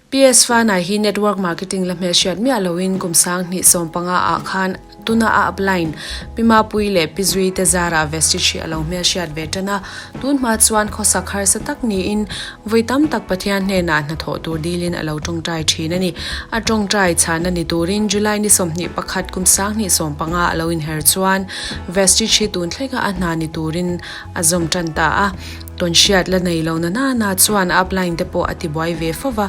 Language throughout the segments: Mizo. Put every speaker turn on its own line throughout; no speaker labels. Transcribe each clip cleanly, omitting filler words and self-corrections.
PS Fanai hi network marketing la hmelhriat miah loin kum 2015 ah khan tuna a upline Pi Mapui leh Pi Zui te zarah Vestige hi a lo hmelhriat ve tan a. Tun hma chuan khawsak harsa tak niin vawi tam tak Pathian hnenah hnathawh tur dilin a lo tawngtai thin a ni. A tawngtai chhana ni turin July ni 21 kum 2015 a lo inher chuan Vestige hi tun thlenga a hna ni turin a zawm tan ta a. Tawnhriat la nei lo na na na chuan a upline te pawh a ti buai ve fo va,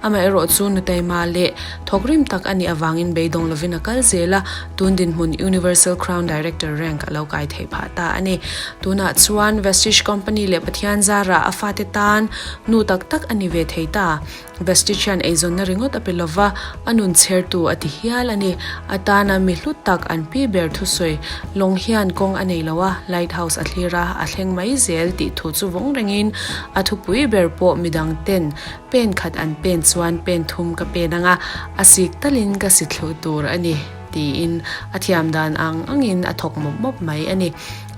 amaherawh chu nutaima leh thawkrim tak a nih avangin beidawng lovin a kal zel a, tun dinhmun Universal Crown Director rank a lo kai theih phah ta a ni. Tunah chuan Vestige Company leh Pathian zarah a fate tan nu tak tak a ni ve thei ta. Vestige hian eizawnna ringawt a pe lova, a nun chhertu a ti hial a ni. A tana mi hlut tak an pi ber thusawi lawng hian kawng a nei lo a, lighthouse a thlir a, a thleng mai zel tih thu chu vawng rengin a thupui ber pawh midang ten pen khat an pen chuan pen thum ka pen ang a, a sik talin ka si thluh tur a ni tiin a thiam dan ang angin a thawk mawp mawp mai a ni.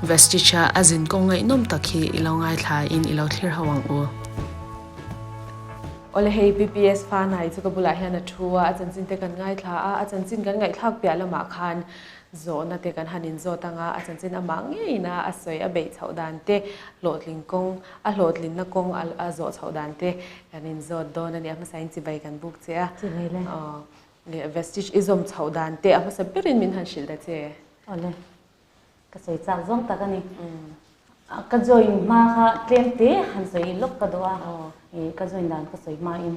Vestige-a a zin kawng ngaihnawm tak hi i lo ngaithlain i lo thlir ho ang u. Awle hei PPS fa hnai chu ka bulah hian a thu a, a chanchin te kan ngaithla a, a chanchin kan ngaihthlak piah lamah khan zawhna te kan han inzawt ang a, a chanchin amah ngeiin a a sawi a beih chhoh dan te, hlawhtling kawng, a hlawhtlinna kawng a a zawh chhoh dan te kan inzawt dawn a ni. A hmasain chibai kan buk che a.
Chibai le.
Aw, leh Vestige i zawm chhoh dan te a hmasa berin min han hrilh ta che.
Awle. Ka sawi chak zawng tak a ni. Ka join hma kha tlem te han sawi lawk ka duh a, ka join dan ka sawi hmain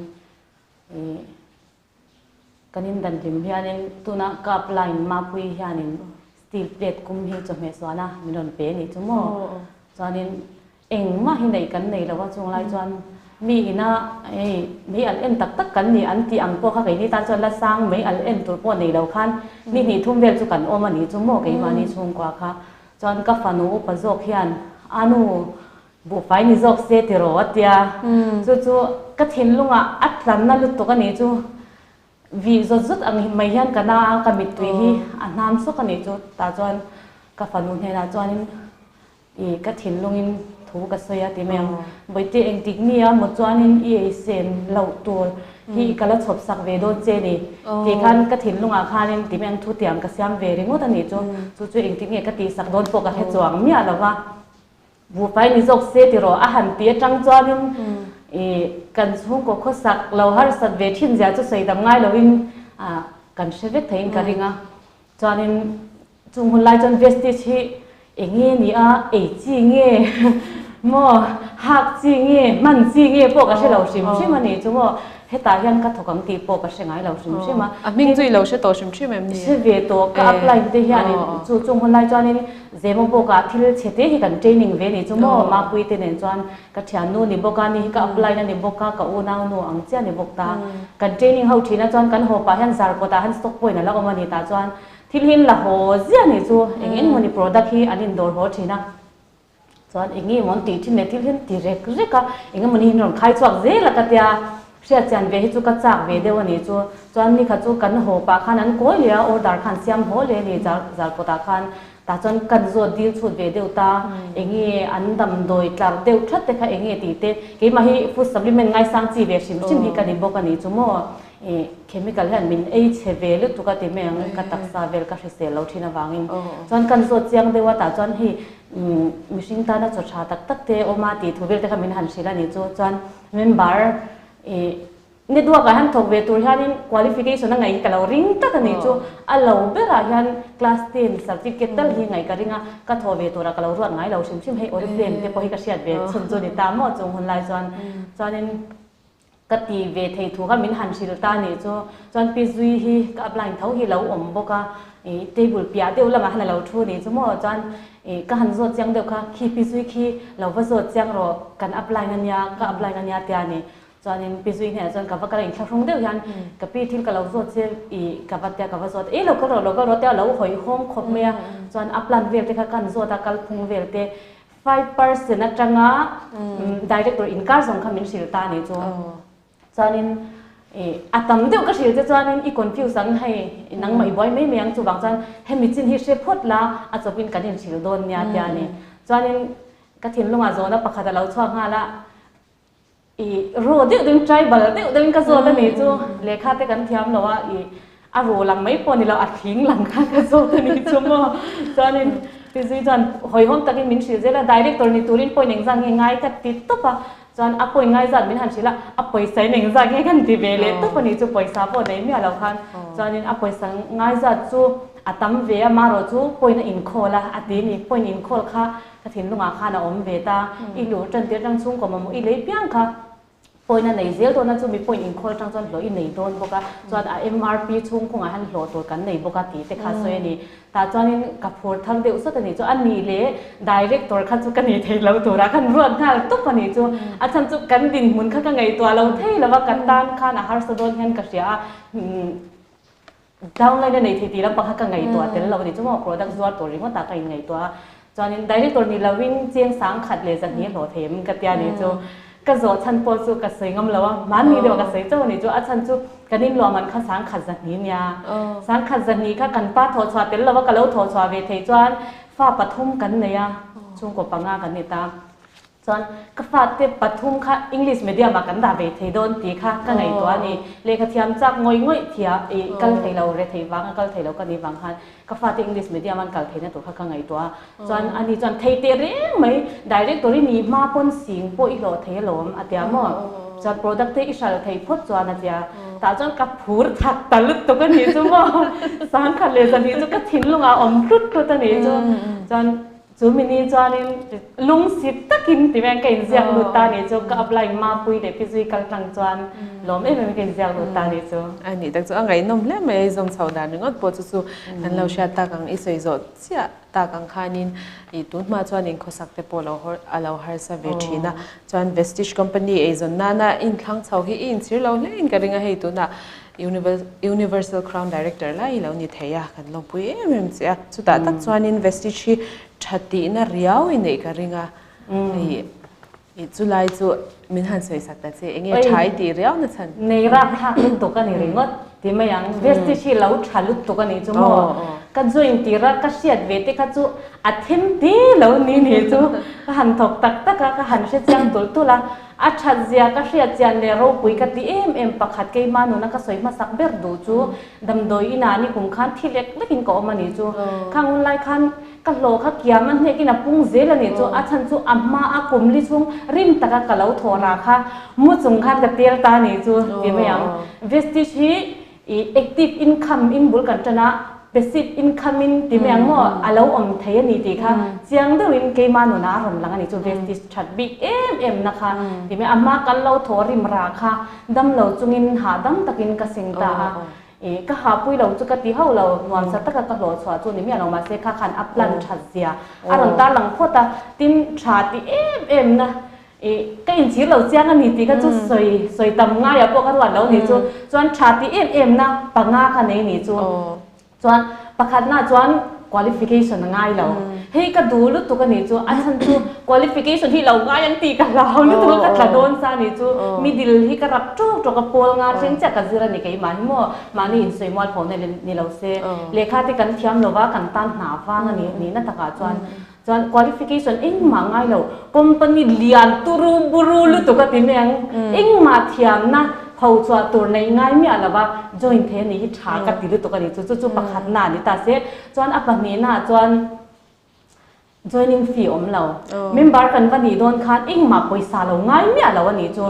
kan in dan hlim hianin tuna ka apply Mapui hianin steel plate kum hi chawhmeh suana min rawn pe a nih chu maw. Chuanin Engmah hi neih kan nei lo a, chung lai chuan mi ina hei mei al en tak tak kan ni an tih ang pawh kha keini tan chuan la sang mei al en tur pawh nei lo khan ni hnih thum vel chu kan awm a ni chu maw keimahni chhungkua kha chuan ka fanu upa zawk hian a nu buhfai ni zawk se tiraw a tia chu chu ka thinlungah a tlanna lutuk a nih chu vih zawt zawt ang mai hian ka na a ka mittui hi a hnam sawk a nih chu tah chuan ka fanu hnenah chuanin I ka thinlungin thu ka sawi a ti mai ang. Bawihte engtik ni a maw chuanin i ei sem loh tur hi ka la chhawp sak ve dawn che ni tih khan ka thinlungah khanin ti mai ang thu tiang ka siam ve ringawt a nih chu. Chu chu engtik nge ka tih sak dawn pawh ka hre chuang miah lo va. Buhfai ni zawk se ti rawh a han ti atang chuanin i kan chhungkaw khawsak lo harsat ve thin zia chu sawi dam ngai loin kan hre vek theiin ka ring a. Chuanin Chung hun lai chuan Vestige hi eng nge ni a, ei chi nge maw, hak chi nge, hman chi nge pawh ka hre lo hrim hrim a ni chu maw. Hetah hian ka thawk ang tih pawh ka hre ngai lo hrim hrim a.
A hming chu i lo hre tawh hrim hrim em ni?
Hre ve tawh, ka apply te hianin chu chung hun lai chuanin Zemo bawkah thil chhe te hi kan training ve ni chu maw, Mapui te nen chuan ka thiannu ni bawk a, ni hi ka apply na ni bawk a, ka unaunu ang chiah ni bawk ta. Kan training ho thin a chuan kan haw pah hian Zarkawtah hian stock point a la awm a ni tah chuan Thil hi an la haw ziah nih chu eng eng mawni product hi an indawr haw thin a, chuan eng nge maw an tih thin leh thil hi an ti rek rek a, eng emawni hi an rawn khai chhuak zel a ka tia, hriatchian ve hi chu ka chak ve deuh a nih chu, chuan nikhat chu kan haw pah khan an kawi leh a, order khan siam haw leh a ni zarkawt ah khan, tah chuan kan zawt dil chhut ve deuh ta, eng nge an damdawi tlar deuh that te kha eng nge tih te, keimah hi food supplement ngaisang chi ve hrim hrim hi ka ni bawk a nih chu maw. I chemical hian min ei chhe ve lutuk a ti mai ang, ka taksa vel ka hrisel lo thin avangin. Chuan kan zawt chiang deuh a, tah chuan hei mihring tana chaw tha tak tak te awm a tih thu vel te kha min han hrilh a nih chu. Chuan member i network ah hian thawk ve tur hianin qualification a ngaih hi ka lo ring tak a nih chu. A lo berah hian class ten certificate tal hi ngaih ka ring a, ka thawh ve turah ka lo ruat ngai lo hrim hrim. Hei Oriflame te pawh hi ka hriat ve chhun chu a ni ta maw chung hun lai chuan. Chuanin. Ka ti ve thei thu kha min han hrilh ta nih chu. Chuan Pi Zui hi ka upline tho hi lo awm bawk a, ih table piah deuh lamah khan a lo thu nih chu maw. Chuan ih ka han zawt chiang deuh kha, khi Pi Zui khi lo va zawt chiang rawh, kan upline a nia, ka upline a nia tia ni. Chuanin Pi Zui hnenah chuan ka va kal a, inthlahrung deuh hian ka pi thil ka lo zawt che ih ka va tia ka va zawt, ei lo kal rawh, lo kal rawh tia a lo hawihhawm khawp mai a. Chuan upline vel te kha ka han zawt a, kalphung vel te. 5% atanga director inkar zawng kha min hrilh ta a nih chu. Chuanin a tam deuh ka hrilh che chuanin i confuse ang hei nangmah i buai mai mai ang chuvang chuan hemi chin hi hre phawt la a chawpin kan inhrilh dawn nia tia a ni. Chuanin ka thinlungah zawhna pakhat a lo chhuak nghal a. I ru deuh deuhin tribal deuh deuhin ka zawt a nih chu lehkha te kan thiam lo a i a ru lang mai pawh ni lo a thling lang kha ka zawt a nih chu maw chuanin Pizui chuan hawihhawm takin min hrilh zel a director ni turin point engzat nge ngai ka ti tawp a chuan a point ngai zat min han hrilh a a pawisa in engzat nge kan ti ve leh tawp a nih chu pawisa pawh nei miah lo khan chuanin a pawisa ngai zat chu a tam ve a marawh chu point a inkhawl a a ti a ni point inkhawl kha Ka thinlungah khan a awm ve ta. I luh tan tir tang chhungkaw mamawh i lei piang kha point a nei zel dawn a, chumi point inkhawl tang chuan hlawh i nei dawn bawk a, chuan a MRP chhungkungah hian hlawh tur kan nei bawk a tih te kha sawi a ni. Tah chuanin ka phur thar deuh sawt a ni chu. A nih leh director kha chu ka ni thei lo turah khan ruat nghal tawp a ni chu. A chhan chu kan dinhmun kha ka ngaihtuah lo thei lo a, ka tan khan a harsa dawn hian ka hria a. Downline a nei thei tih lampang kha ka ngaihtuah tel lo a ni chu maw, product zuar tur ringawt ah ka in ngaihtuah a, chuanin director ni lovin chiang sang khat leh zahnih a hlawh thei em ka tia ni chu, ka zawh chhan pawh chu ka sawi ngam lo a, hmanni deuh ah ka sawi chauh a ni chu, a chhan chu kan inluah man kha sang khat zahnih nia, sang khat zahnih kha kan pa thawh chhuah tel lo a ka lo thawh chhuah ve thei chuan fa pathum kan nei a, chhungkaw panga kan ni ta. Chuan ka fate pathum kha English medium ah kan dah ve thei dawn tih kha ka ngaihtuah a ni. Lehkha thiam chak ngawih ngawih thia i kal thei lo, rethei vang a kal thei lo ka nih vang khan ka fate English medium an kal theihna tur kha ka ngaihtuah a. Chuan ani chuan thei teh reng mai, director i nih hma pawn sing pawh i hlawh thei alawm a tia maw? Chuan product te i hral thei phawt chuan a tia. Tah chuan ka phur thak ta lutuk a nih chu maw? Sangkhat leh zahnih chu ka thinlungah a awm tlut tlut a nih chu. Chuan Chu mi ni chuanin lungsi takin ti veng ka inziak lut ta ni chu ka apply Mapui leh Pizui kal tlang chuan lawm em em ka inziak lut ta ni chu.
A nih tak chu a ngaihnawm hle mai a, i zawm chho dan ringawt pawh chu chu kan lo hriat tak ang, i sawi zawh chiah tak ang khanin i tun hma chuan inkhawsak te pawh lo a lo harsa ve thin a, chuan Vestige company eizawn nana inthlang chho hi i inchhir lo hle in ka ring a, hei tunah Universal Crown Director lai i lo ni thei a, kan lawmpui em em che a. Chutah tak chuanin Vestige hi tha tihna riau i neih ka ring a, hei chulai chu min han sawisak ta che, enge tha i tih riau na chhan?
Nei rapthlak lutuk a ni ringawt ti mai ang, Vestige hi lo tha lutuk a nih chu maw? Ka join tir a, ka hriat ve te kha chu a them te lo ni ni chu ka han thawk tak tak a, ka han hre chiang tulh tulh a. A that zia ka hriat chian leh ropui ka ti em em pakhat keimah nuna ka sawi hmasak ber duh chu damdawi inah ni kum khan thi lek lekin ka awm a nih chu. Khang hun lai khan ka hlawh kha kiam a hnekin a pung zel a nih chu. A chhan chu a hma a kum li chhung rim taka ka lo thawh rah kha mu chung khan ka tel ta a nih chu ti mai ang. Vestige hi I active income in bul kan tan a, passive income in ti mai ang maw a lo awm thei a ni tih kha chiang deuhin keimah nunah a rawn lang a ni chu vestige that bik em em na kha ti mai a hma kan lo thaw rim ra kha dam lo chungin hahdam takin ka seng ta a, i ka hahpui lo chu ka ti hauh lo nuamsa taka ka hlawh chhuah chu ni miah lo mahse kha khan a plan that zia a rawn tarlang phawt a, tin tha ti em em na I ka inchhir lo chiang a ni tih kha chu sawi sawi tam ngaiah pawh ka ruat lo ni chu. Chuan tha tih em em na panga kha nei ni chu. Chuan pakhatna chuan qualification a ngai lo. Hei ka duh lutuk a ni chu. A chhan chu qualification hi lo ngai ang tih ka hlau lutuk a ka tla dawn sa ni chu. Middle hi ka rap tawk tawk a pawl nga thleng chiah ka zir a ni keimah hi maw. Mahni insawi mual pho na ni lo se. Lehkha te kan thiam lo va kan tan hna vang a ni nihna takah chuan. Chuan qualification engmah ngai lo, company lian turu buru lutuk a ti mai ang, engmah thiamna ho chhuah tur neih ngai miah lo va join thei a nih hi tha ka ti lutuk a ni chu, chu chu pakhatna a ni ta se. Chuan a pahnihna ah chuan joining fee awm lo, member kan va nih dawn khan engmah pawisa lo ngai miah lo a nih chu,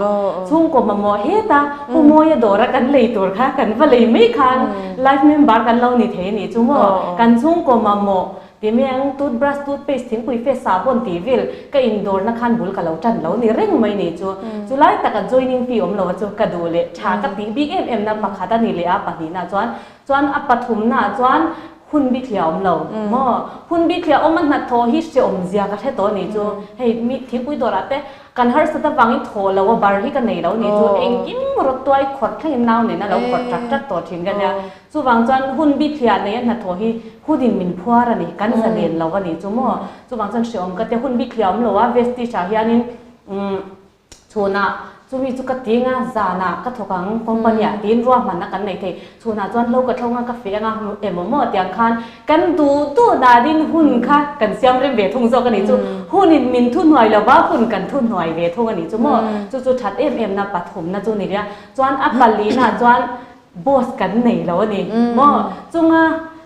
chhungkaw mamawh heta Pu Mawia dawra kan lei tur kha kan va lei mai khan life member kan lo ni thei a nih chu maw, kan chhungkaw mamawh Ti mai ang, toothbrush, toothpaste, thingpui fe, sahbawn tih vel ka indawrna khan bul ka lo tan lo ni reng mai ni chu. Chu lai taka joining fee awm lo a chu ka duh leh tha ka tih bik em em na pakhat a ni leh a pahnihna chuan chuan a pathumna chuan hun bithliah awm lo maw? Hun bithliah awm a hnathawh hi hreawm zia ka hre tawh ni chu. Hei mi thingpui dawrah te Kan harsat avangin thaw lo a bar hi ka nei lo ni chu engkim rawtuai khawrh thlengin nau nen a lo khawrh ṭak ṭak tawh ṭhin ka nia. Chuvang chuan hun bithliah nei a hnathawh hi hunin min phuar a ni, kan zalen lo a ni chu maw. Chuvang chuan hreawm ka tia hun bithliah awm lo a Vestige ah hianin chhunah Chumi chu ka ti anga zanah ka thawk ang company ah tiin ruahmanna kan nei thei. Chhunah chuan hlo ka thlong a ka feh anga emaw maw tiang khan kan duh duh danin hun kha kan siam rem ve thung zawk a nih chu. Hunin min thu hnuai lova hun kan thu hnuai ve thung a nih chu maw. Chu chu that em em na pathumna chu ni ria. Chuan a palina chuan boss kan nei lo a ni maw. Chunga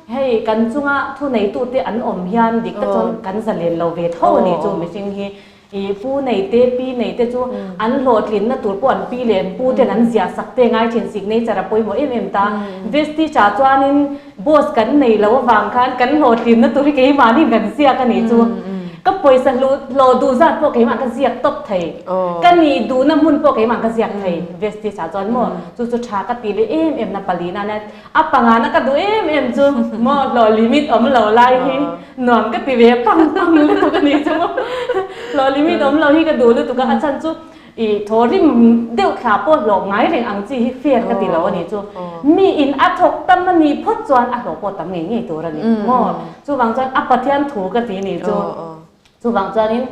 hei kan chunga thu neitute an awm hian dik tak chuan kan zalen lo ve tho a nih chu mihring hi. I pu nei te, pi nei te chu an hlawhtlinna tur pawh an pi leh an pu ten an ziah sak te ngai thin signature a pawimawh em em ta. Vestich ah chuanin boss kan nei lo avang khan kan hlawhtlinna tur hi keimahni kan ziak a nih chu. Ka pawisa hluh hlawh duh zat pawh keimah ka ziak tawp thei. Ka nih duhna hmun pawh keimah ka ziak thei Vestich ah chuan maw chu chu tha ka ti leh em em na palina nia. A pangana ka duh em em chu maw hlawh limit awm lo lai hi nuam ka ti ve pang pang lutuk a nih chu maw hlawh limit awm lo hi ka duh lutuk a a chhan chu i thaw rim deuh thla pawh hlawh ngai reng ang chi hi fair ka ti lo a nih chu mi in a thawk tam a nih phawt chuan a hlawh pawh tam ngei ngei tur a ni maw chuvang chuan a Pathian thu ka ti a nih chu. Chuvang chuanin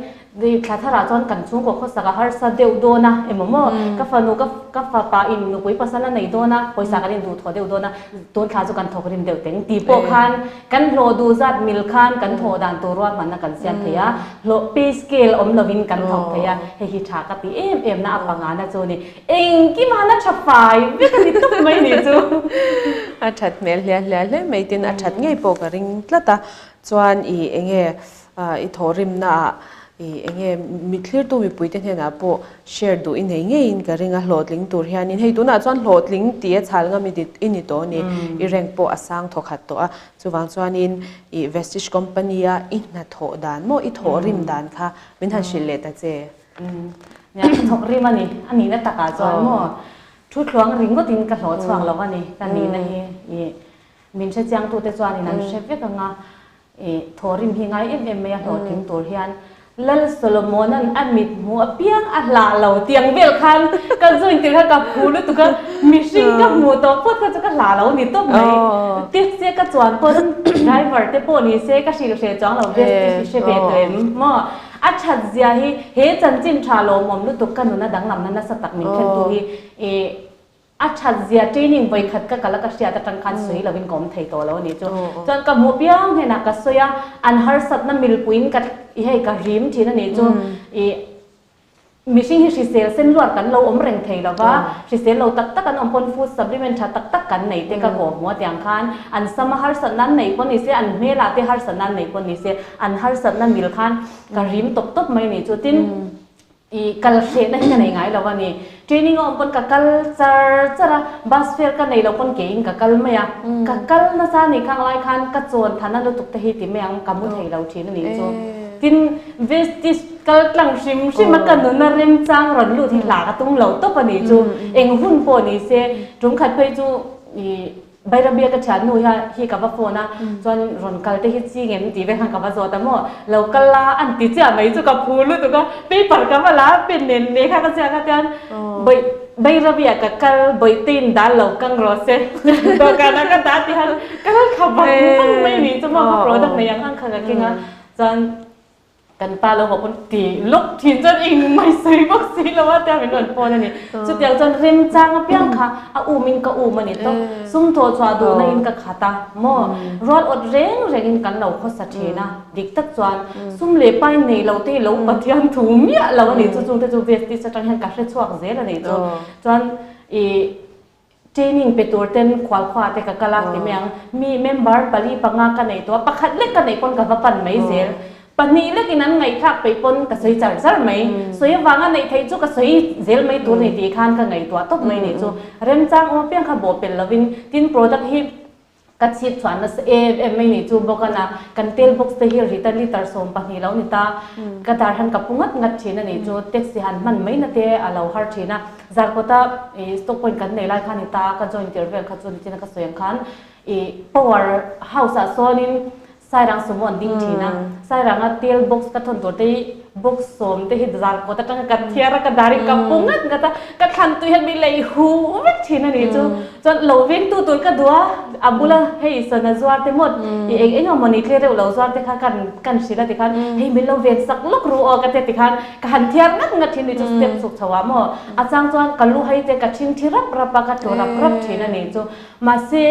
thla tharah chuan kan chhungkaw khawsak a harsa deuh dawn a, emaw maw ka fanu ka ka fapa in nupui pasal a nei dawn a, pawisa kan induh thaw deuh dawn a, tun thla chu kan thawk rim deuh teng tih pawh khan kan hlawh duh zat mil khan kan thawh dan tur ruahmanna kan siam thei a, hlawh pay scale awm lovin kan thawk thei a, hei hi tha ka ti em em na a pangana chu ni engkim a na tha fai vek a ni tawp mai ni chu.
A that hmel hliah hliah hle mai tin a that ngei pawh ka ring tlat a, chuan i enge I thawhrimna ah i enge mithlirtu mipuite hnenah pawh share duh i nei ngeiin ka ring a, hlawhtling tur hianin hei tunah chuan hlawhtling tih a chhal ngam i ni tawh a ni, i rank pawh a sang thawkhat tawh a, chuvang chuanin i Vestige company a i hnathawh dan maw i thawhrim dan kha min han hrilh leh ta che.
Nia ka thawkrim a ni, a nihna takah chuan maw thu thluang ringawtin ka hlawh chhuak lo a ni, ka nihna hi i min hrechiangtute chuanin an hre vek ang a. I thawhrim hi ngai em em mai a hlawhtling tur hian Lal Solomona'n a mit hmuh apiang a hlah lo tiang vel khan ka join tir kha ka phu lutuk a, mihring ka hmuh tawh phawt kha chu ka hlah lo ni tawp mai. Taxi a ka chuan pawn driver te pawh ni se ka hrilh hreh chuang lo best tih hi hre ve tawh em maw? A that zia hi he chanchin tha lawmawm lutuk ka nuna danglamna nasa tak min thlentu hi i A that zia training vawi khat ka kal a ka hriat atang khan sawi lovin ka awm thei tawh lo a nih chu. Chuan ka hmuh piang hnenah ka sawi a, an harsatna milpuiin ka i hei ka rim thin a nih chu. I mihring hi hrisel sen luat kan lo awm reng thei lova, hrisel lo tak tak an awm pawn food supplement tha tak tak kan nei te ka kawh hmuh a tiang khan an sama harsatna an neih pawh ni se, an hmelah te harsatna an neih pawh ni se, an harsatna mil khan ka rim tawp tawp mai a nih chu. Tin. I kal hrehna hi ka nei ngai lo a ni. Training a awm pawn ka kal char char a, bus fare ka nei lo pawn keiin ka kal mai a. Ka kal nasa a nih khang lai khan ka chawn than a lutuk te hi ti mai ang, ka mu thei lo thin a nih chu. Tin, Vestige kal tlang hrim hrim a ka nuna remchang rawn lut hi hla ka tum lo tawp a nih chu. Eng hun pawh ni se, tum khat phei chu i Bairabia ka thiannu hian hi ka va phone a, chuan rawn kal te hi chi ngem tih vek khan ka va zawt a maw, lo kal la an ti chiah mai chu ka phu lutuk a, paper ka va la a pen nen nen kha ka ziak a tian Bawih Bairabia ka kal Bawihtein dal lo kang rawh se dawhkanah ka dah ti han ka kal kha vang vang mai ni chu maw ka product nei ang ang kha ka keng a, chuan Kan pa lo haw pawn ti lawk thin chuan eng mai sawi bawk si lo a tia min rawn phone a ni. Chutiang chuan remchang apiang kha a um in ka um a ni tawp. Sum thawh chhuah duhna in ka khat a maw? Rual awt reng reng in kan lo khawsa thin a. Dik tak chuan sum leh pai nei lo te hi lo Pathian thu miah lo a ni chu chungte chu Vestige atang hian ka hre chhuak zel a ni chu. Chuan i Training pe tur ten khualkhua te ka kal a ti mai ang. Mi member pali panga ka nei tawh a, pakhat lek ka neih pawn ka va pan mai zel. Pahnih lek in an ngaihthlak peih pawn ka sawi char char mai. Sawi avanga neih theih chu ka sawi zel mai tur ni tih khan ka ngaihtuah tawp mai ni chu. Remchang awm apiang kha bawhpelh lovin tin product hi Ka chhip chhuah nasa em em mai nih chu bawk a na, kan tel box te hi rita litre 12 lo ni ta, ka dar han ka pu ngat ngat thin a nih chu, taxi han hman mai na te a lo har thin a, Zarkawta i stock point kan nei lai khan i ta ka join tir vel kha chu nichin a ka sawi ang khan i power house ah sawnin Sairang sumo an ding thin a, Sairanga tel box ka thawn tur te hi box 10 te hi Zarkawt atanga ka thiar a ka dar hi ka pu ngat ngat a, ka thlan tui hian mi lei hu vek. thin a nih chu. Chuan lo vengtu tur ka duh a, a bula hei sana zuar te mawt i eng eng emaw ni tle reuh lo zuar te kha kan kan hrilh a tikhan hei min lo ven sak lawk ru aw ka ti a tikhan ka han thiar ngat ngat thin a nih chu step chhuk chho ah maw. A chang chuan ka lu hai te ka thin thi rap rap a, ka tlu rap rap thin a nih chu. Mahse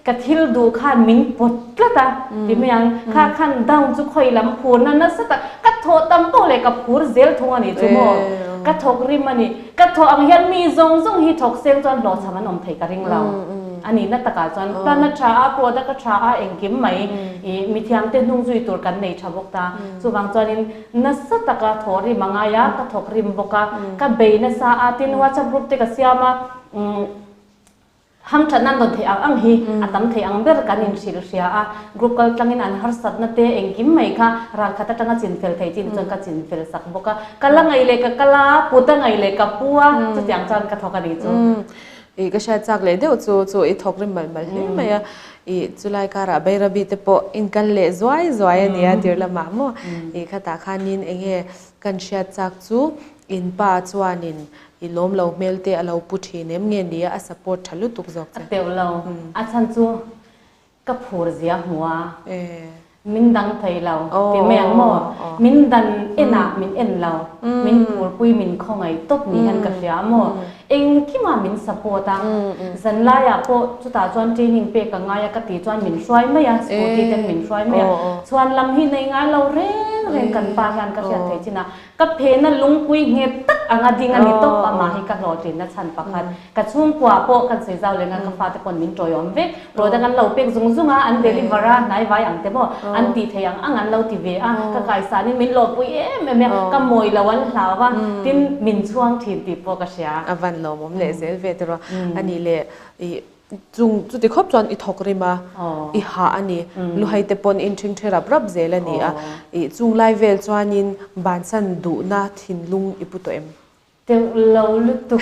ka thil duh khan min pawt tlat a ti mai ang. Kha khan down chu khawi lam phurna nasa tak ka thawh tam pawh leh ka phur zel thung a nih chu maw. Ka thawk rim a ni. Ka thawh ang hian mi zawng zawng hi thawk seng chuan hlawhchham an awm thei ka ring lo a nih na takah chuan plan a tha a, product a tha a, engkim mai ih mithiam te hnung zui tur kan nei tha bawk ta. Chuvang chuanin nasa taka thawh rim a ngai a, ka thawk rim bawk a, ka bei nasa a, tin WhatsApp group te ka siam a, umm. Hamthat nan rawn theih ang ang hi a tam thei ang ber kan inhrilh hria a, group kal tlangin an harsatna te engkim mai kha ralkhat atanga chinfel thei chin chuan ka chinfel sak bawk a, ka la ngaih leh ka kal a, put a ngaih leh ka pu a, chutiang chuan ka thawk a nih chu.
I ka hriat chak leh deuh chu chu i thawk rim malh malh hle mai a, i chulai karah Bairabi te pawh inkal leh zuai zuai a nia tir lamah maw i khatah khanin enge kan hriat chak chu in pa chuanin I lawm lo hmel te a lo pu thin em nge nia a support tha lutuk zawk
che. A teuh lo. A chhan chu ka phur zia hmu a, min dang thei lo ti mai ang maw? Min dan en ah min en lo, min phurpui min khawngaih tawp ni hian ka hria maw? Engkimah min support a, zanlai ah pawh chutah chuan training pek a ngai a ka tih chuan min hruai mai a, scooty ten min hruai mai a, chhuan lam hi nei ngai lo reng reng kan pa hian ka hriat thei chin a, Ka phena lungpui nghet tak anga ding a ni tawp a, mah hi ka hlawhtlinna chhan pakhat. Ka chhungkua pawh kan sawi zau leh nga ka fate pawn min tawiawm vek. Product an lo pek zung zung a, an deliver a, hnai vai ang te maw an tih theih ang ang an lo ti ve a, ka kaisanin min lawmpui em em a, ka mawi lo an hlau a, tin min chhuang thin tih pawh ka hria.
A van lawmawm leh zel ve tiraw a nih leh ih Chung chuti khawp chuan i thawk rim a, i hah a ni. Luhai te pawn in ṭhingṭhi rap rap zel a ni a. I chung lai vel chuanin bansan duhna thinlung i pu tawh em?
Deuh lo lutuk.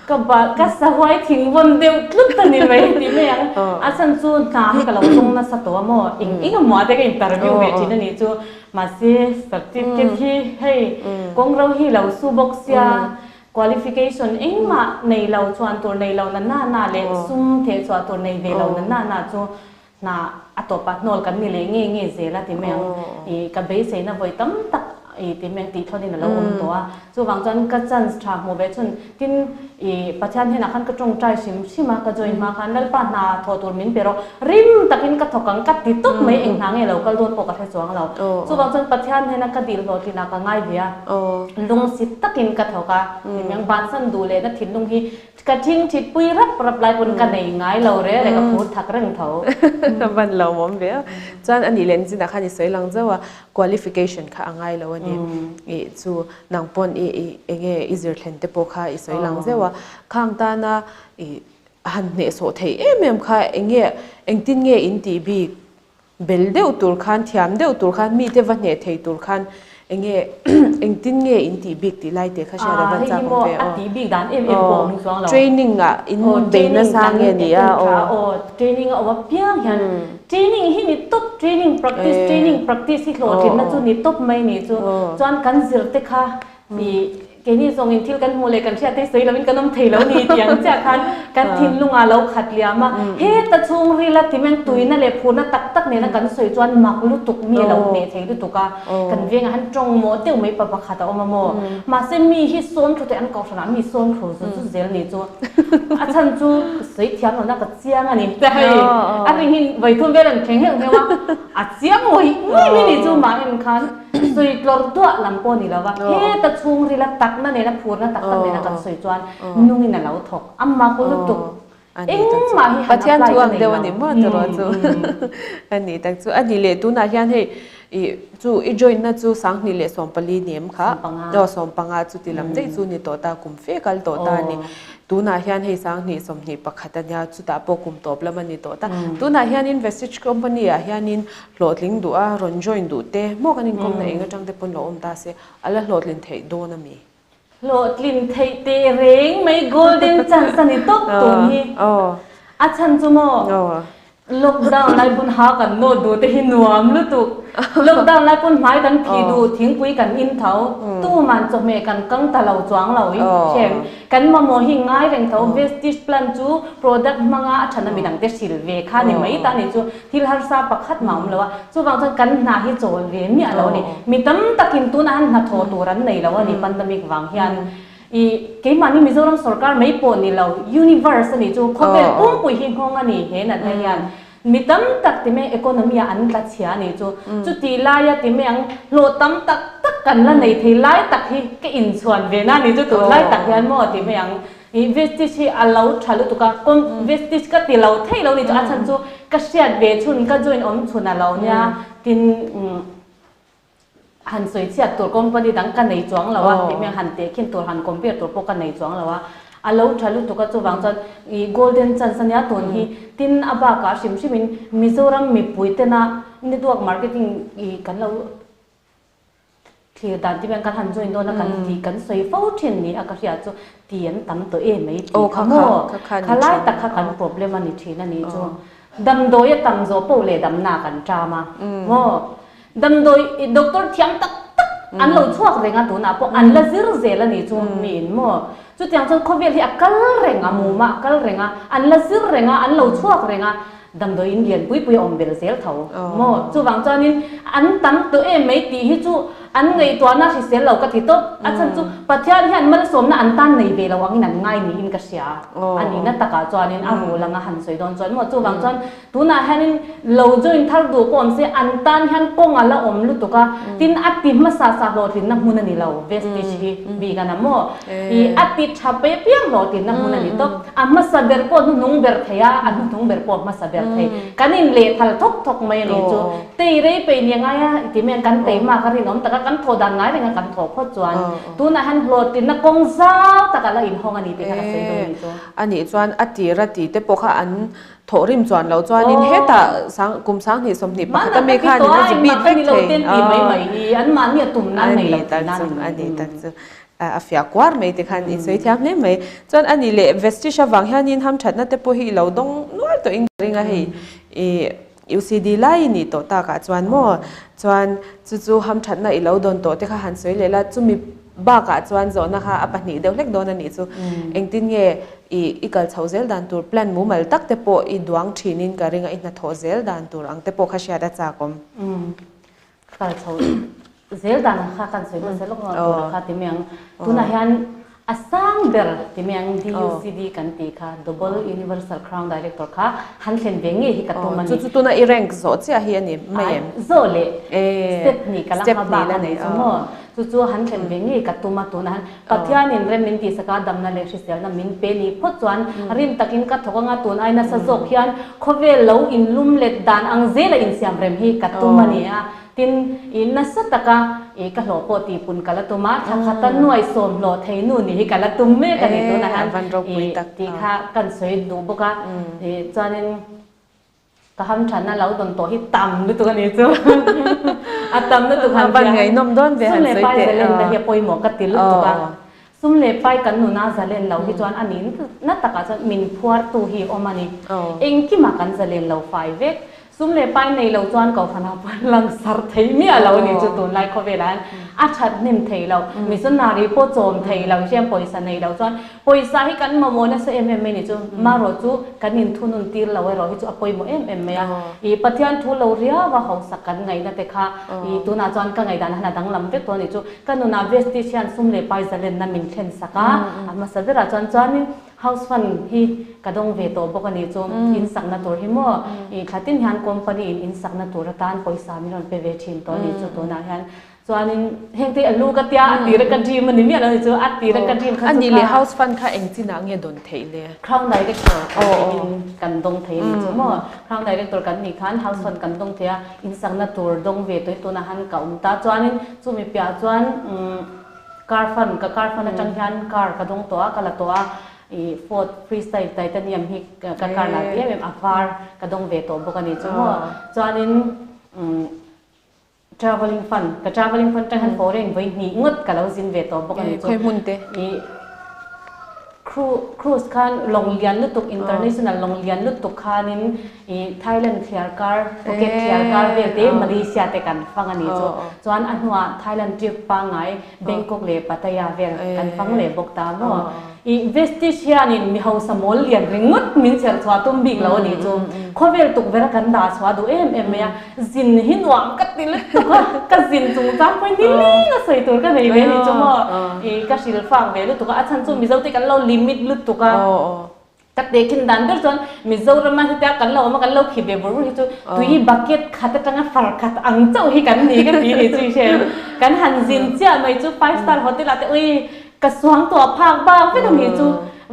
Ka ba ka sahuai thing vawn deuh tlut a ni mai ti mai ang. A chhan chu hna hi ka lo tum nasa tawh a maw? Eng eng emaw te ka interview ve thin a nih chu. Mahse certificate hi hei kawng ro hi lo su bawk sia. Qualification engmah nei lo chuan tur nei lo na na na leh sum theh chhuah tur nei ve lo na na na chu hna a tawpah hnawl kan ni leh nge nge zel a ti mai ang. Ih ka beiseina vawi tam tak ih ti mai ang tih thlawnin a lo awm tawh a. Chuvang chuan ka chance tha hmuh ve chhun tin ih Pathian hnenah khan ka tawngtai hrim hrim a, ka join hma khan Lalpa hna thawh tur min pe rawh rim takin ka thawk ang ka ti tawp mai eng hna nge lo kal dawn pawh ka hre chuang lo. Chuvang chuan Pathian hnena ka dil hlawhtlinah ka ngai ve a. Lungsi takin ka thawk a, timiang bansan duh lehna thinlung hi ka thing thitpui rap rap lai pawn ka nei ngai lo re re ka phur thak reng tho.
Ka van lo awm ve a, chuan a nih leh nichinah khan i sawi lang zauh a, qualification kha a ngai lo a ni, ih chu nang pawn i i enge i zir thlen te pawh kha i sawi lang zauh a, khang tana i han hnehsawh theih em em kha enge engtin nge in tih bik Bel deuh tur khan, thiam deuh tur khan, mite va hneh thei tur khan enge engtin nge in tih bik tih lai te kha hriat a van chak awm ve aw.
A tih bik dan em em pawh awm chuang lo.
Training ah in bei nasa nge ni a
aw. Training a awm apiang hian training hi ni tawp, training practice, training practice hi hlawhtlinna chu ni tawp mai ni chu. Chuan kan zir te kha I keini zawngin thil kan hmuh leh kan hriat te sawi lovin kan awm thei lo ni tih ang chiah khan kan thinlungah lo khat liam a. Heta chhungrila timeng tuina leh phurna tak tak nena kan sawi chuan mak lutuk mi a lo hneh thei lutuk a. Kan vengah han tawng mawh deuh mai pa pakhat a awm a maw. Mahse mi hi sawn thu te an kohhranah mi sawn thu zu chu zel ni chu a chhan chu sawi thiam lohna ka chiang a ni. Hei a ring hi vawithum vel an thleng heuh heuh a, a chiang ngawih ngawih mai ni chu mah en khan. Sawi tlawrh duah lam pawh ni lova, heta chhungrila takna nena phurna tak tak nena kan sawi chuan nungin a lo thawk. A mak lutuk. Engmah hi han
apply ka nei lo. Pathian chu ang deuh a ni maw tiraw chu. A ni tak chu. A ni leh tunah hian hei i chu i join na chu 2014 ni em kha? Aw 15 chu ti lam daih chu ni tawh ta kum fe kal tawh ta a ni. Tunah hian hei 2021 a nia chutah pawh kum tawp lam a ni tawh ta. Tunah hianin Vestige company ah hianin Hlawhtling duh a, rawn join duh te, maw kan inkawmna eng atang te pawn lo awm ta se, a la hlawhtlin theih dawn a mi?
Hlawhtlin theih teh reng mai golden chance a ni tawp tun hi. A chhan chu maw? Lockdown lai pawn ha kan nawt duh te hi nuam lutuk. Lockdown lai pawn hmai kan phih duh, thingpui kan in tho, tuman chawhmeh kan kang ta lo chuang lo i hrem. Kan mamawh hi ngai reng tho, Vestige plan chu product hmanga a thana midang te hrilh ve kha ni mai ta ni chu thil harsa pakhat mah awm lo a. Chuvang chuan kan hna hi chawl ve miah lo a ni. Mi tam takin tunah han hnathawh tur an nei lo a ni pandemic vang hian. I keimahni Mizoram sorkar mai pawh ni lo, universe a nih chu khawvel pumpui hi nghawng a ni he natna hian mi tam tak ti mai economy ah an tla chhia a nih chu. Chuti laia ti mai ang hlawh tam tak tak kan la nei thei lai tak hi ka inchhuan ve na a nih chu tun lai tak hian maw ti mai ang. I Vestige hi a lo tha lutuk a, Vestige ka ti lo thei lo ni chu a chhan chu ka hriat ve chhun ka join awm chhun a lo nia tin Han sawi chhiat tur company dang ka nei chuang lo a, tih hmel han tehkhin tur han compare tur pawh ka nei chuang lo a, a lo tha lutuk a chuvang chuan ih golden chance ania tun hi tin a bakah hrim hrim in Mizoram mipui tena network marketing ih kan lo thlir dan tih hmel kan han join dawn a kan tih kan sawi fo thin ni a ka hriat chu ti an tam tawh em mai tih kha maw kha lai tak kha kan problem a ni thin a nih chu damdawi a tam zawh poh leh damna kan ṭam a maw. Damdawi doctor thiam tak tak an lo chhuak reng a tunah pawh an la zir zel a nih chu miin maw. Chutiang chuan khawvel hi a kal reng a, muma a kal reng a, an la zir reng a, an lo chhuak reng a, damdawi in lian pui pui a awm bel zel tho maw. Chuvang chuanin an tam tawh em mai tih hi chu an ngaihtuahna hrisel lo ka ti tawp. A chhan chu Pathian hian malsawmna an tan nei ve lo angin an ngai niin ka hria a nihna takah chuanin a rul anga han sawi dawn chuan maw. Chuvang chuan Tunah hianin lo join thar duh pawh awm se an tan hian kawng a la awm lutuk a, tin a ti hmasa sa hlawhtlinna hmun a ni lo, Vestige hi bik a na maw? I a ti tha pe piang hlawhtlinna hmun a ni tawp. A hmasa ber pawh hnuhnung ber thei a, a hnuhnung ber pawh hmasa ber thei. Kan inlehthal thawk thawk mai a nih chu. Tei rei peih ni a ngai a, i ti mai ang kan tei mak a rinawm tak a, kan thawh dan ngai reng a kan thawh phawt chuan tunah hian hlawhtlinna kawng zau tak a la inhawng a ni tih kha ka sawi dawn a nih chu.
A nih chuan a tir a ti te pawh kha an Thawh rim chuan lo chuanin hetah sang kum 2021 a mi khan in a zi bit vek thei a ni tak chu a ni tak chu a fiah kuar mai te khan i sawi thiam hle mai chuan a ni leh Vestige avang hianin hamthatna te pawh hi i lo dawng nual tawh in ka ring a hei i UCD lai i nih tawh takah chuan maw chuan chu chu hamthatna i lo dawn tawh te kha han sawi leh la chumi Bakah chuan zawhna kha a pahnih deuh hlek dawn a nih chu. Engtin nge i i kal chhoh zel dan tur plan mumal tak te pawh i duang thinin ka ring a, i hnathawh zel dan tur ang te pawh kha hriat a chak awm.
Umm kal chhoh zel dan ang kha kan sawi hmasa lawk a tur kha ti mai ang. Tunah hian a sang ber ti mai ang DUCD kan tih kha Double Universal Crown Director kha han thlen ve ngei hi ka tum a ni.
Chu chu tuna i rank zawh chiah hi a ni mai em?
Zawh leh step hnih ka la hma bak a ni chu maw. Chu chu han thlen ve ngei ka tum a, tunah hian Pathianin rem min tihsak a, damna leh hriselna min pe ni phawt chuan rin takin ka thawk anga tun ai nasa zawk hian khawvel lo inlum let dan ang zela insiam rem hi ka tum a ni a. Tin, i nasa taka i ka hlawh pawh tihpun ka la tum a, thla khata nuai sawm hlawh thei nu ni hi ka la tum mek a ni tunah hian i tih kha kan sawi duh bawk a. I chuanin. Ka ham than a lo dawn tawh hi tam lutuk a ni chu. A tam lutuk han
Van ngaihnawm dawn ve han
sawi teh. Sum leh pai zalen na hi a pawimawh ka ti lutuk a. Sum leh pai kan nuna zalen lo hi chuan a nih na takah chuan min phuartu hi awm a ni. Engkimah kan zalen lo fai vek. Sum leh pai nei lo chuan kohhran ah pawh an langsar thei miah lo a ni chu tunlai khawvelah hian a that hnem thei lo. Missionary pawh chawm thei lo hian pawisa nei lo chuan Pawisa hi kan mamawh nasa em em mai ni chu, marawh chu kan inthunun tir lo erawh hi chu a pawimawh em em mai a. Ih Pathian thu lo riau a hausak kan ngaihna te kha ih tunah chuan ka ngaihdan han a danglam vek tawh a ni chu. Ka nunah Vestige hian sum leh pai zalenna min thlen sak a, a hmasa berah chuan chuanin house fund hi ka dawng ve tawh bawk a ni chu, in sakna tur hi maw ih thla tin hian company in in sakna tur atan pawisa min rawn pe ve thin tawh a ni chu tunah hian. Chuanin heng te a lu ka tia a tira ka dream a ni miah lo ni chu a tira ka dream kha chu
A nih leh house fund kha eng chinah nge dawn theih le?
Crown Director kan niin kan dawng thei a ni chu maw? Crown Director kan nih khan house fund kan dawng thei a, insakna tur dawng ve tawhin tunah han ka awm ta. Chuanin chumi piah chuan car fund ka car fund atang hian car ka dawng tawh a, ka la tawh a, ih Ford Freestyle Titanium hi ka car la ti em em a var ka dawng ve tawh bawk a ni chu maw? Chuanin Travelling fund, ka travelling fund atang hian foreign vawi hnih ngawt ka lo zin ve tawh bawk a ni chu.
Khawi hmun te?
Ih Cruise khan lawng lian lutuk international lawng lian lutuk khanin i Thailand thliar kar Phuket thliar kar vel te Malaysia te kan fang a ni chu. Chuan a hnuah Thailand trip pangngai Bangkok leh Pattaya vel kan fang leh bawk ta maw. I Vestige hianin mi hausa mawl lian ringawt min chherh chhuah tum bik lo a nih chu. Khawvel tukverh a kan dah chhuah duh em em mai a, zin hi nuam ka ti lutuk a, ka zin chungchang pawhin ni leng a sawi tur ka nei ve a nih chu maw. I ka hrilh fak ve lutuk a, a chhan chu Mizote kan lo limit lutuk a. Ka tehkhin dan ber chuan Mizorama hetia kan lo awm a, kan lo khi ve bur bur hi chu tui bucket khat atanga far khat ang chauh hi kan ni ka ti ni chu i hre em. Kan han zin chiah mai chu five star hotel ah te ui ka suang tuah phak bak vek a ni chu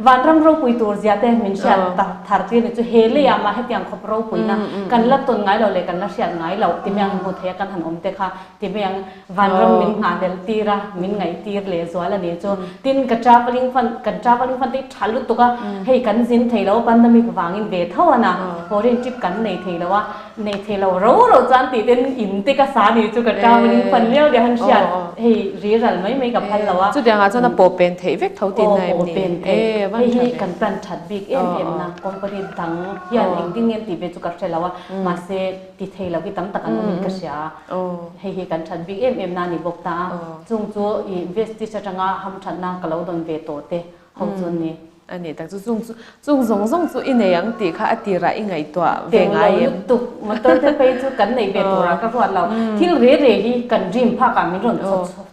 vanram ropui tur zia te min hriat tak thar tir ni chu he leiah mah hetiang khawp ropuina kan la tawn ngai lo leh kan la hriat ngai loh ti mai ang hmu thei a kan han awm te kha ti mai ang Vanram min nghahhlelh tir a, min ngaih tir leh zual a ni chu. Tin, ka travelling fund, kan travelling fund te hi tha lutuk a, hei kan zin thei lo a, pandemic vangin ve tho a na, foreign trip kan nei thei lo a, nei thei lo ro ro chuan tih ten in te ka sa a ni chu ka travelling fund liau liau han hriat hei ri ral mai mai ka phal lo a.
Chutiangah chuan a pawh pen theih vek tho tihna em ni?
Aw, pawh pen theih. Hei hi kan plan that bik em em na, company dang hian engtin nge an tih ve chu ka hre lo a, mahse ti thei lo hi tam tak an awmin ka hria a. Hei hi kan that bik em em na a ni bawk ta a, chung chu i Vestige atanga hamthatna ka lo dawn ve tawh te ho chu an ni.
A ni tak chu, chung chu chung zawng zawng chu i nei ang tih kha a tirah i ngaihtuah ve ngai em?
Tel lo lutuk, motor te phei chu kan nei ve turah ka ruat lo. Thil re re hi kan dream phakah min rawn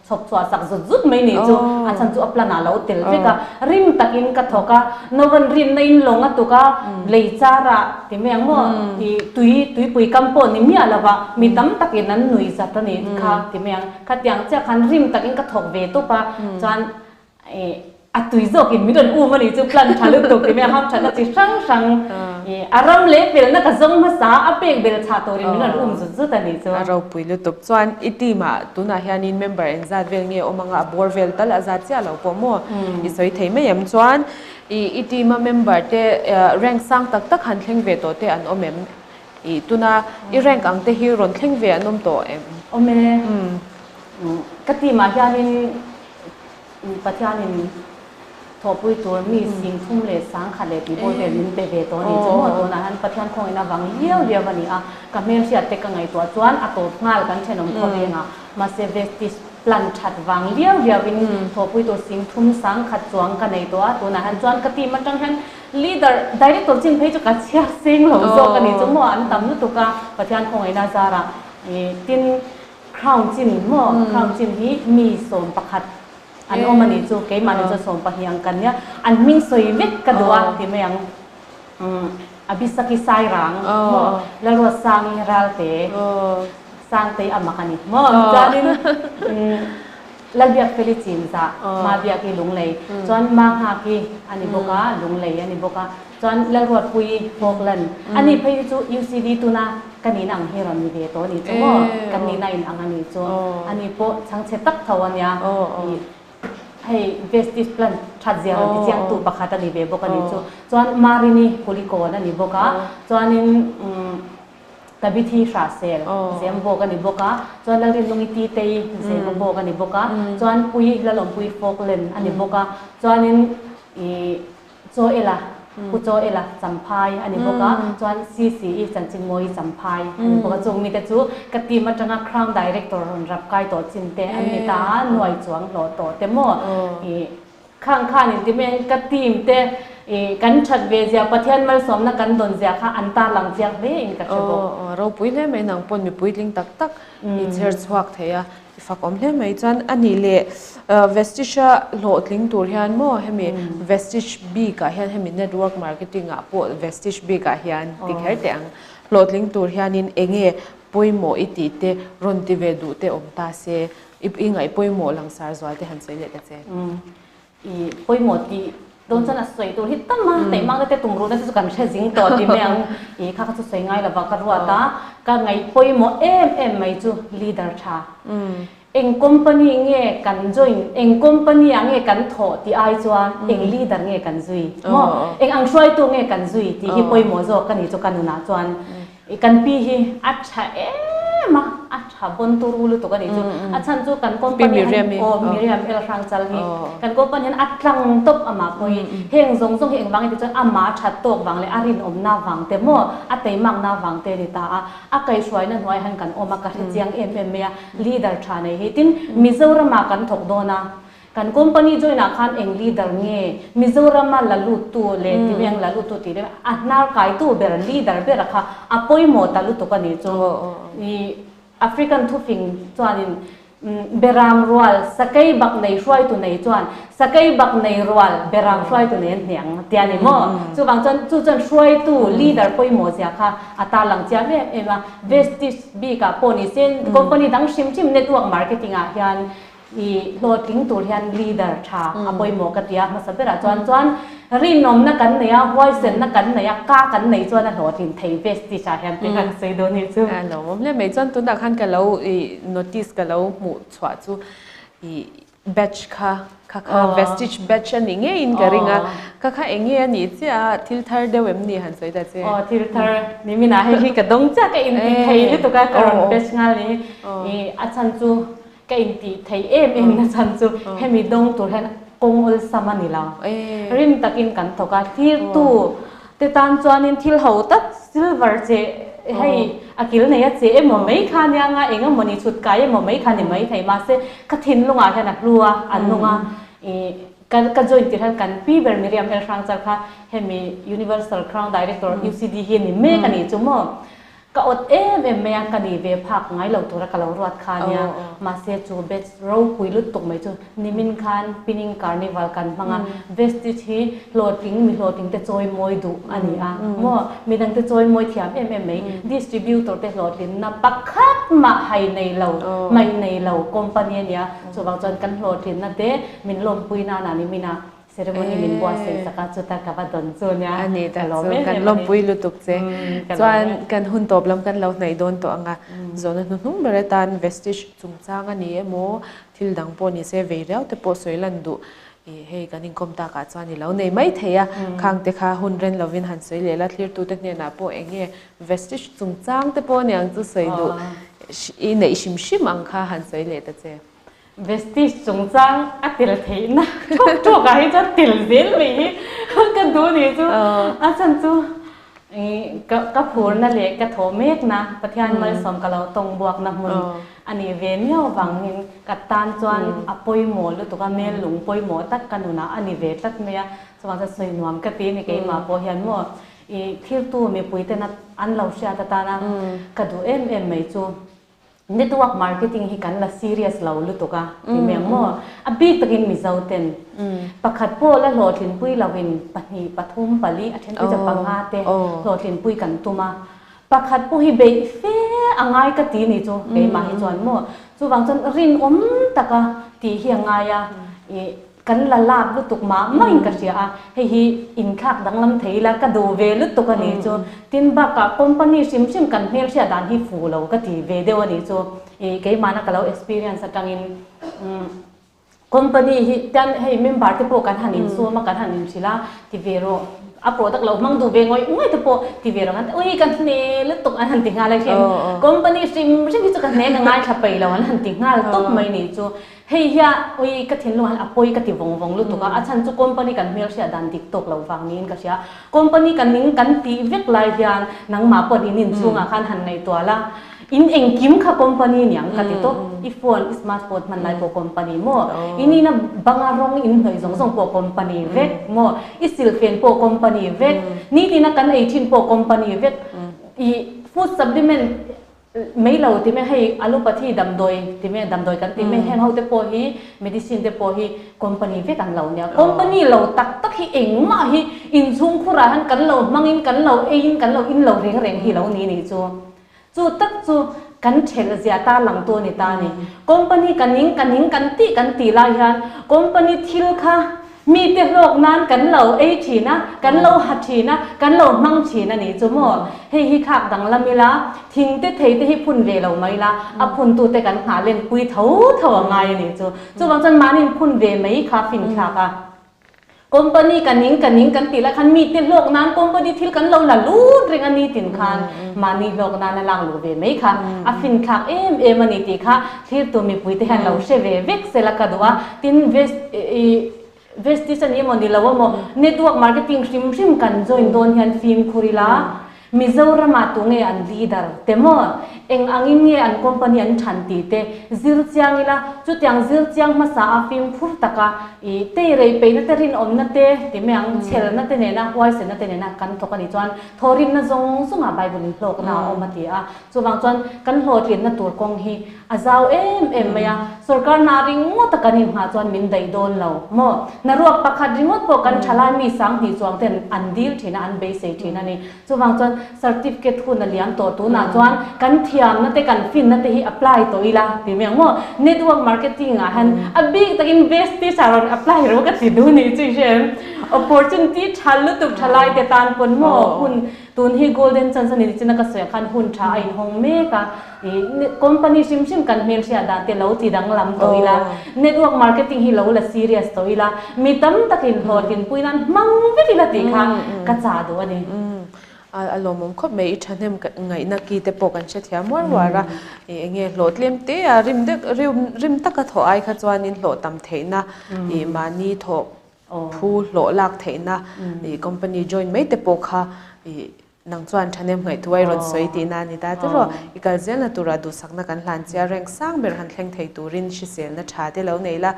chhawp chhuah sak zut zut mai ni chu a chhan chu a plan ah lo tel vek a, rim takin ka thawk a, Novan rinna in lawng a tuk a, lei char ah ti mai ang maw i tui tuipui kam pawh ni miah lo va, mi tam takin an nui zat a nih kha ti mai ang, khatiang chiah khan rim takin ka thawk ve tawp a, chuan i a tui zawkin min rawn um a nih chu plan tha lutuk ti mai ang, ham thatna chi hrang hrang i a ram leh felna ka zawng hmasa a pek bel chhah turin min rawn um zut zut a nih chu.
A ropui lutuk chuan i team ah tunah hianin member engzat vel nge awm anga a bawr vel tal a zat chiah lo pawh maw i sawi thei mai em chuan i i team a member te rank sang tak tak han thleng ve tawh te an awm em i tuna i rank ang te hi rawn thleng ve an awm tawh em?
Awm e. Ka team ah hianin Pathianin thawhpui tur mi sing thum leh sang khat leh tih bawi vel min pe ve tawh a ni chu maw? Tunah hian Pathian khawngin avang liau liau a ni a, ka hmelhriat te ka ngaihtuah chuan a tawp nghal kan thenawm khawveng ah. Mahse Vestige plan that vang liau liau in thawhpui tur sing thum sang khat chuang ka nei tawh a, tunah hian chuan ka team atang hian leader, director chin phei chu ka chhiar seng lo zawk a ni chu maw? An tam lutuk a, Pathian khawngaihna zarah tin Crown chin maw? Crown chin hi mi 11 an awm a nih chu, keimahni chu 12 ang kan nia, an hming sawi vek ka duh a ti mai ang. Abisaki Sairang maw? Lalruatsangi Ralte, Sangtei a mak a ni maw? Chuanin Lalbiakfeli Chinzah, Mabiaki Lunglei, chuan Manghaki a ni bawk a, Lunglei a ni bawk a. Chuan Lalruatpuii Falkland, a ni phei hi chu UCD tuna ka nihna ang hi rawn ni ve tawh a nih chu maw? Kan nihna in ang a nih chu. A ni pawh chhangchhe tak tho a nia. Ih hei Vestige plant that zia rawn ti chiangtu pakhat a ni ve bawk a nih chu. Chuan Marini Kulikawn a ni bawk a. Chuanin umm Tabithi Hrahsel zem bawk a ni bawk a. Chuan Lalrinlungi Titei zem bawk a ni bawk a. Chuan Pui Lalawmpui Falkland a ni bawk a. Chuanin ih Chaw ela, Pu Chaw ela Champhai a ni bawk a, chuan CCE Chanchinmawi Champhai a ni bawk a, chung mite chu ka team atanga Crown Director rawn rap kai tawh chin te an ni ta a, nuai chuang hlawh tawh te maw ih khang khan in ti mai ang ka team te ih kan that ve zia Pathian malsawmna kan dawn zia kha an tarlang chiang hle in ka hre bawk.
Aw ropui hle mai nang pawn mipui tling tak tak i chher chhuak thei a. I fak awm hle mai chuan a nih leh Vestige-a hlawhtling tur hian maw hemi Vestige bik-ah hian hemi network marketing-ah pawh Vestige bik-ah hian ti kher teh ang hlawhtling tur hianin eng nge pawimawh i tih te rawn ti ve duh te awm ta se i ngaih pawimawh langsar zual te han sawi leh ta che.
I pawimawh tih dawn chuan a sawi tur hi tam a, taihmakna te tumruhna te chu kan hre zing tawh ti mai ang. I kha kha chu sawi ngai lova ka ruat a, ka ngaih pawimawh em em mai chu leader tha. Eng company nge kan join, eng company ah nge kan thawh tih ai chuan eng leader nge kan zui maw, eng ang hruaitu nge kan zui tih hi pawimawh zawk ka ni chu ka nunah chuan. I kan pi hi a tha em a, a tha. tha bon turu lutuk a nih chu. A chhan chu kan company hian aw Miriam El Hrangchal hi kan company hian a tlang tawp amah pawh hi heng zawng zawng hi engvang nge tih chuan amah a that tawk vang leh a rinawmna vang te maw a teimakna vang te a ni ta a. A kaihhruaina hnuai hian kan awm a ka hrechiang em em mai a leader tha nei hi. Tin Mizoramah kan thawk dawn a. Kan company join ah khan eng leader nge Mizoram a la lut tu leh ti mai ang la lut tu tih leh a hnar kai tu ber leader ber a kha a pawimawh ta lutuk a nih chu. I African thufing chuanin Beram rual sakei bak nei hruaitu nei chuan sakei bak nei rual beram hruaitu nei an hniang tia ni maw? Chuvang chuan chu chuan hruaitu leader pawimawh zia kha a tarlang chiang em em a. Vestige bik ah pawh ni se company dang hrim hrim network marketing ah hian I hlawhtling tur hian leader tha a pawimawh ka ti a, hmasa berah chuan chuan rinawmna kan nei a, huaisenna kan nei a, ka kan nei chuan a hlawhtlin thei Vestige ah hian tih kha ka sawi dawn hi chu.
A lawmawm hle mai. Chuan tunah khan ka lo i notice ka lo hmuh chhuah chu i batch kha kha kha Vestige batch a nih ngeiin ka ring a, kha kha eng nge a nih chiah a, thil thar deuh em ni han sawi ta che.
Aw thil thar ni minah hei hi ka dawng chiah ka inti thei lutuk a, ka rawn batch nghal ni i a chhan chu Ka intih theih em em na chhan chu hemi dawng tur hian kawng awlsam a ni lo. Rim takin kan thawk a, thirtu te tan chuanin thil ho tak silver che hei a kil nei a che emaw mai kha nia nga eng emaw ni chhut kai emaw mai kha ni mai thei mahse ka thinlungah hian a hlu a, a nung a ih ka ka join tir hian kan pi ber Miriam El Hrangchal kha hemi Universal Crown Director UCD hi a ni mek a nih chu maw. Ka awt em em mai a, ka ni ve phak ngai lo tura ka lo ruat kha ania. Mahse chu batch ropui lutuk mai chu nimin khan Pinning Carnival kan hmang a, Vestige hi hlawhtling mi hlawhtling te chawi mawi duh a ni a maw? Midang te chawi mawi thiam em em mai, distributor te hlawhtlinna pakhat mah hai nei lo, hmaih nei lo company a nia. Chuvang chuan kan hlawhtlinna te min lawmpui nana nimin a Ceremony min buatsaih sak a, chuta ka va dawn chu nia.
A ni ta chu, kan lawmpui lutuk che. Chuan kan hun tawp lam kan lo hnaih dawn tawh ang a, zawhna hnuhnung ber atan Vestige chungchang a ni emaw, thil dang pawh ni se vei riau te pawh sawi lan duh i hei kan inkawm takah chuan i lo nei mai thei a, khang te kha hun ren lovin han sawi leh la, thlirtute hnenah pawh eng nge Vestige chungchang te pawh aniang chu sawi duh i neih hrim hrim ang kha han sawi leh ta che.
Vestige chungchang a tel theihna thuak thuak ah hi chuan tel zel mai hi ka duh ni chu a chhan chu ka ka phurna leh ka thawh mekna Pathian malsawm ka lo tawng buakna hmun a nih ve miau vangin ka tan chuan a pawimawh lutuk a mel lung pawimawh tak ka nunah a ni ve tlat mai a chuvang chuan sawi nuam ka ti a ni keimah pawh hian maw i thiltu mipui tena an lo hriat atana ka duh em em mai chu. Network marketing hi kan la serious lo lutuk a ti mai ang maw? A bik takin Mizo ten pakhat pawh la hlawhtlinpui loin pahnih, pathum, pali a then te chu panga te hlawhtlinpui kan tum a. Pakhat pawh hi beih fe a ngai ka ti ni chu keimah hi chuan maw? Chuvang chuan rinawm taka tih hi a ngai a ih. Kan la lak lutuk mah mah in ka hria a, hei hi inthlak danglam thei ila ka duh ve lutuk a nih chu. Tin bakah company hrim hrim kan hmelhriat dan hi fu lo ka ti ve deuh a nih chu. Ih keimahna ka lo experience atangin company hi tian hei member te pawh kan han insum a kan han inhrilh a ti ve rawh a product lo hmang duh ve ngawih ngawih te pawh ti ve rawh an ti ui kan hne lutuk an han ti nghal a hian company hrim hrim hi chu ka hne ka ngaithla peih lo an han ti nghal tawp mai nih chu. Hei hian ui ka thinlung ah hian a pawi ka ti vawng vawng lutuk a, a chhan chu company kan hmelhriat dan dik tawk lo vang niin ka hria. Company kan ning kan tih vek lai hian nangmah pawh in inchhung ah khan han ngaihtuah la, in engkim kha company niang ka ti tawp, i phone, i smartphone hman lai pawh company maw, in ina banga rawng in hnawih zawng zawng pawh company vek maw, i silfen pawh company vek, nitina kan ei thin pawh company vek, i food supplement Mai lo ti mai hei allopathy damdawi ti mai damdawi kan ti mai heng ho te pawh hi medicine te pawh hi company vek an lo nia company lo tak tak hi engmah hi inchhung khurah hian kan lo hmangin kan lo eiin kan lo in lo reng reng hi lo ni nih chu chu tak chu kan thelh zia ta lang tu a ni ta a ni company ka ning ka ning kan tih kan tih lai hian company thil kha Mite hlawk nan kan lo ei thin a, kan lo ha thin a, kan lo hmang thin a nih chu maw? Hei hi khak danglam ila, thing te thei te hi phun ve lo mai la, a phuntute kan nghah len pui tho tho a ngai a nih chu. Chuvang chuan mahni in phun ve mai kha fin thlak a. Company ka ning ka ning kan tih lai khan mite hlawk nan company thil kan lo la lut reng a ni tin khan mahni hlawk nan a lak luh ve mai kha a finthlak em em a ni tih kha thlirtu mipui te hian lo hre ve vek sela ka duh a. Tin, i Vestige a ni emaw ni lo emaw network marketing hrim hrim kan join dawn hian fimkhur ila Mizoramah tunge an leader te maw? Eng angin nge an company an than tih te zir chiang ila, chutiang zir chiang hmasa a fimkhur taka i tei rei peihna te rinawmna te ti mai ang, chhelna te nena huaisenna te nena kan thawk a nih chuan thawhrimna zawng zawngah Bible in hlawkna a awm a ti a. Chuvang chuan kan hlawhtlinna tur kawng hi a zau em em mai a, sorkar hna ringawta kan inhmah chuan min daih dawn lo maw? Hnaruak pakhat ringawt pawh kan thalai mi sanghnih chuang ten an dil thin a, an beisei thin a ni. Chuvang chuan certificate hun a liam tawh tunah chuan kan thiamna te kan finna te hi apply tawh ila ti mai ang maw? Network marketing ah hian a bik takin Vestige ah rawn apply rawh ka ti duh nih chu i hria em? Opportunity tha lutuk thalai te tan pawn maw hun Tun hi golden chance a ni nichin a ka sawi ah khan hun tha a inhawng mek a, ih company hrim hrim kan hmelhriat dan te lo ti danglam tawh ila, network marketing hi lo la serious tawh ila, mi tam takin hlawhtlinpui nan hmang vek ila tih kha ka chah duh a ni.
A lawmawm khawp mai, i thahnem ngaihna ki te pawh kan hrethiam uar uar a, ih enge hlawh tlem te a rim deuh rim taka thawh ai kha chuanin hlawh tam theihna ih mahni thawh Phu hlawh lak theihna i company join mai te pawh kha i nang chuan thahnem ngaihtuah i rawn sawi tihna a ni ta tiraw. I kal zelna turah duhsakna kan hlan chia rank sang ber han thleng thei turin hriselna tha te lo nei la,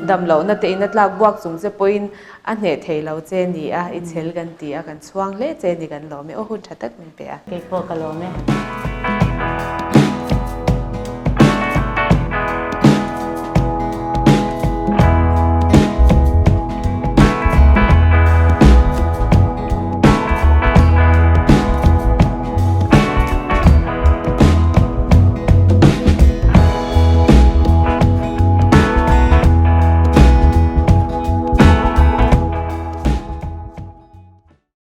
dam lohna te in a tlak buak chung che pawhin a hneh thei lo che ni a, i chhel kan ti a, kan chhuang hle che ni kan lawm e, aw hun tha tak min pe a.
Kei pawh ka lawm e.